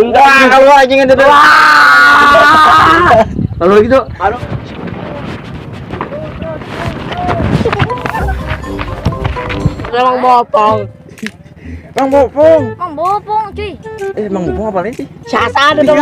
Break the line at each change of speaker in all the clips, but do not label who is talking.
Wah, kalau anjing itu. Lalu gitu.
Mang Bopong.
Mang Bopong.
Mang Bopong, cuy.
Mang Bopong apa lain sih?
Siasa ada dong.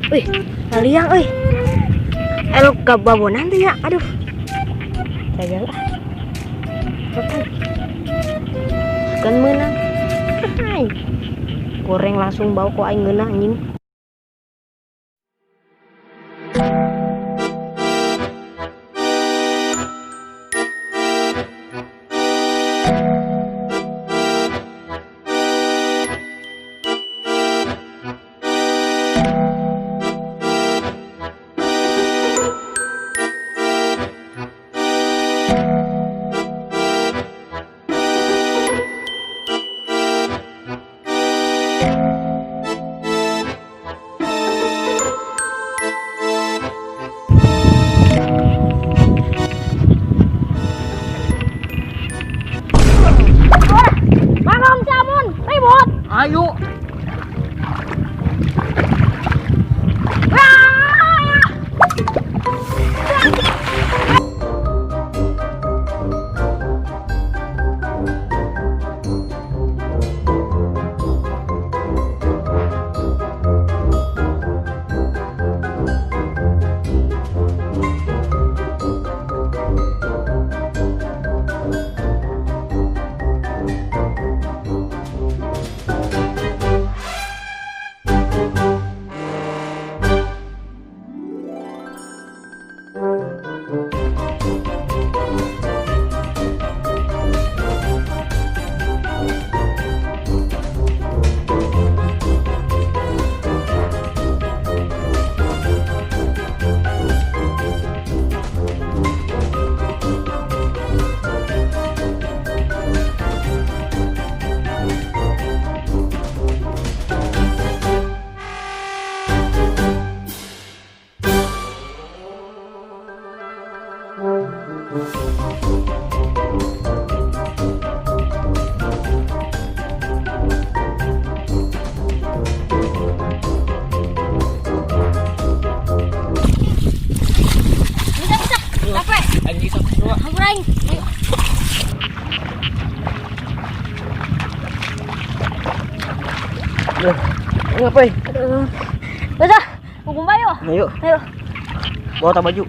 Wih, liang euy. Elok kababonan teh ya. Aduh. Jajan ah. Kan meunang. Hai. Goreng langsung bau ku aing ngeunah anjing.
Ayo.
Bisa, capek.
Anjing sok dua.
Hampura aing. Ayo.
Ngapain?
Aduh. Bisa, hukum bayo.
Ayo.
Ayo.
Bawa tak baju.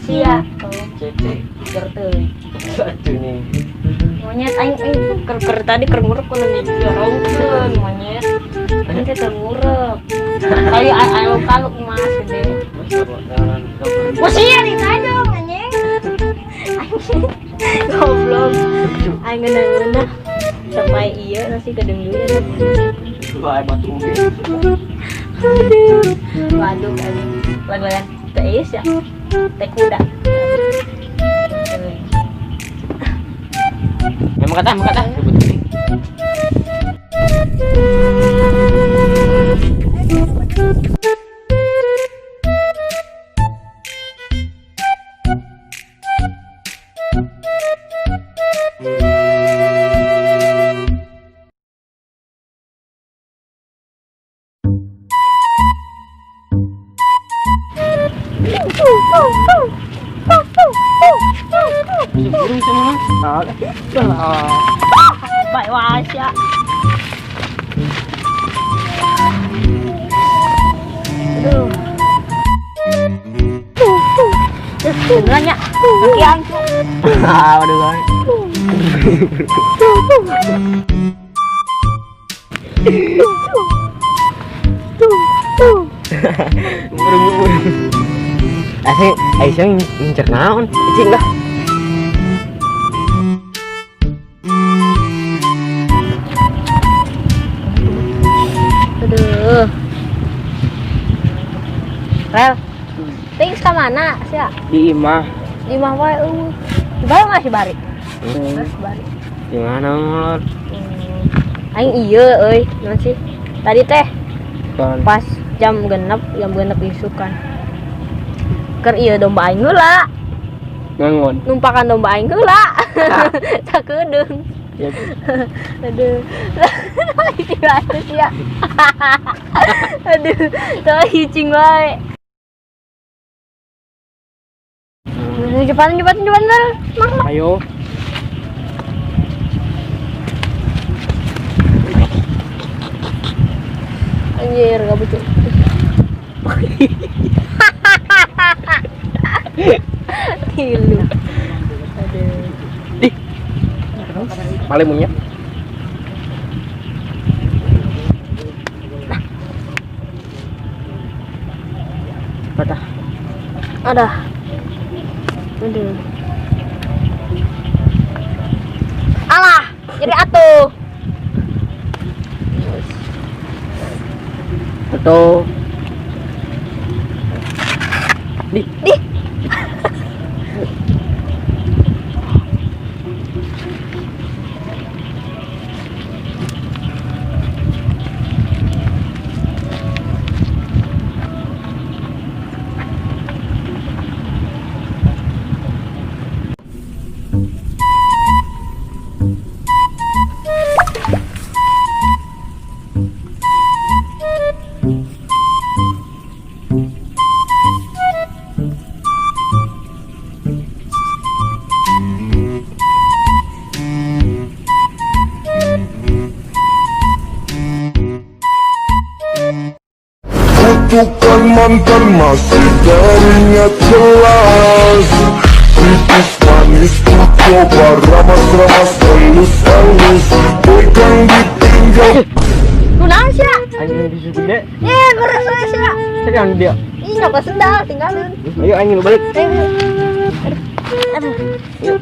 Sia.
Cece.
Kerteuy.
Aduh nih.
Monyet aing aing ker ker tadi keur ngurep kudu dijorongkeun monyet. Aing teh teu ngurep. Kali aing kaluk mas gede. Sia ditajong anjing. Anjing. Goblok. Aing ngeunah-ngeunah sampai ieu nasi gedeng dulu.
Wah, batu oge.
Aduh. Waduh anjing. Lagu-lagu teh ieu ya. Teh kuda.
Ya makan ah, makan ah. Ribut ini. Bisa burung sama mah. Ah.
Baik wasya. Aduh. Beneran ya? Kaki aing.
Ah, waduh guys. Burung burung. Asing, Aisyah ngincer naon? Icing lah.
Aduh. Rel. Thanks ka mana sia?
Di imah.
Di imah wae eueuh. Di bari masih bari. Masih bari.
Di mana ngolot?
Aing ieu euy, naon sih? Tadi teh
Kan.
pas jam genep isuk kan. Keur ieu domba aing heula,
Ngangon.
numpakan domba aing heula. Sakedeung.
Ya.
Aduh. Hicing wae sia. Aduh, teu hicing wae. Cepat cepat cepat Mang.
Ayo.
Anjir, gak lucu. Tilu. Aduh.
Ih. Paling punya. Patah.
Ada. Aduh. Alah, jadi atuh.
Atau Di.
Di.
Kutukan mantan masih teringat jelas. Tipis manis ku coba ramas-ramas elus-elus. Pegang ditinggal.
Kunaon sia?
Anjing bisu gede.
Eh, geus we sia.
Sekarang dia.
Ih, nyokot sendal tinggalin.
Ayo anjing lu balik.
Ayo, ayo. Aduh. Aduh.
Yuk.